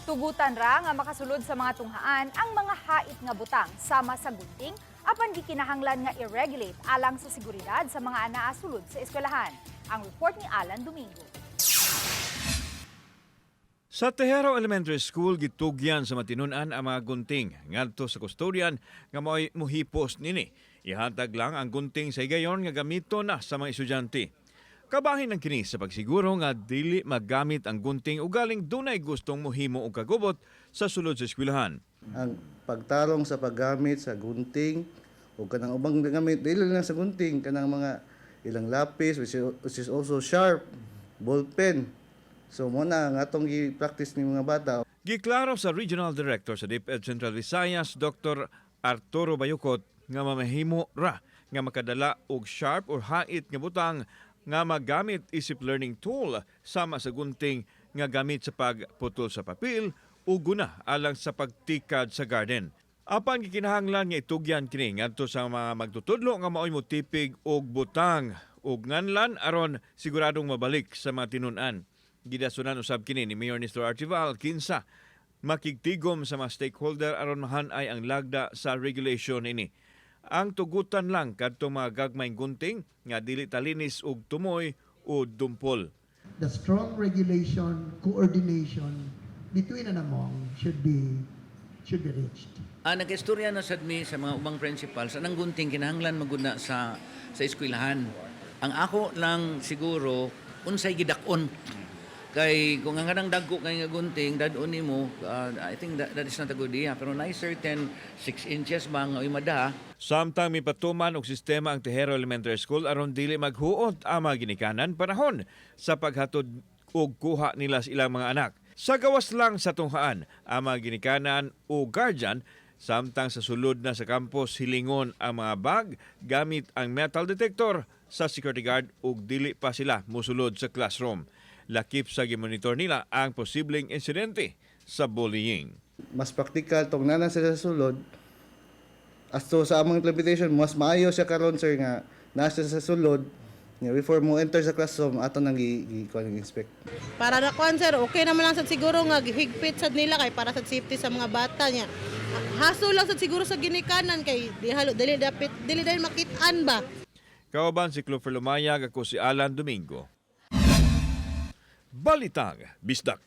Tugutan ra nga makasulod sa mga tunghaan ang mga hait nga butang sama sa gunting, apan gikinahanglan nga i-regulate alang sa seguridad sa mga anaa sulod sa eskwelahan. Ang report ni Alan Domingo. Sa Tejero Elementary School, gitugyan sa matinun-an ang mga gunting ngadto sa custodian nga mao'y muhipos nini. Ihatag lang ang gunting sa higayon nga gamito na sa mga estudyante. Kabahin ang kini sa pagsiguro nga dili magamit ang gunting o galing dunay gustong mohimo og kagubot sa sulod sa eskwelahan. Ang pagtarong sa paggamit sa gunting o kanang ubang gamit, dili lang sa gunting, kanang mga ilang lapis which is also sharp, ballpen. So mo na ang atong gi-practice ni mga bata. Giklaro sa Regional Director sa DepEd Central Visayas, Dr. Arturo Bayukot, nga mamahimo ra nga makadala og sharp or hait nga butang nga magamit isip learning tool sama sa gunting nga gamit sa pagputol sa papel o guna alang sa pagtikad sa garden. Apan gikinahanglan nga itugyan kini ngadto sa mga magtutudlo nga maoy motipig og butang ug nganlan aron siguradong mabalik sa mga tinun-an. Gidasunan usab kini ni Mayor Nestor Archival kinsa makigtigom sa mga stakeholder aron mahanay ang lagda sa regulation ini. Ang tugutan lang kadto mga gagmayng gunting nga dili talinis og tumoy o dumpol. The strong regulation, coordination between and among should be reached. Ah, nag-istorya na sad mi sa mga ubang principals, anang gunting kinahanglan maguna sa eskwelahan. Ang ako lang siguro, unsay gidak-on. Kay kung ang kanang dagko kay nga gunting dad-on nimo, I think that is not a good idea. Pero na certain 6 inches ba nga imada. Samtang mipatuman og sistema ang Tejero Elementary School aron dili maghuot ang mga ginikanan panahon sa paghatod og kuha nila sa ilang mga anak. Sa gawas lang sa tunghaan ang mga ginikanan o guardian, samtang sa sulod na sa campus hilingon ang mga bag gamit ang metal detector sa security guard ug dili pa sila musulod sa classroom. Lakip sa gimonitor nila ang posibleng insidente sa bullying. Mas practical tong nana sila sa sulod. As to sa among implementation, mas maayo siya karon, sir, nga naa siya sa sulod nga before mo enter sa classroom ato nang gi, gi kuan, inspect. Para na kuan, sir, okay naman lang sad siguro nga gihigpit sad nila kay para sa safety sa mga bata niya. Haso lang sad siguro sa ginikanan kay di halo dili dapit dili dahil makit-an ba. Kauban si Clover Lumayag, ako si Alan Domingo. Balitang Bisdak.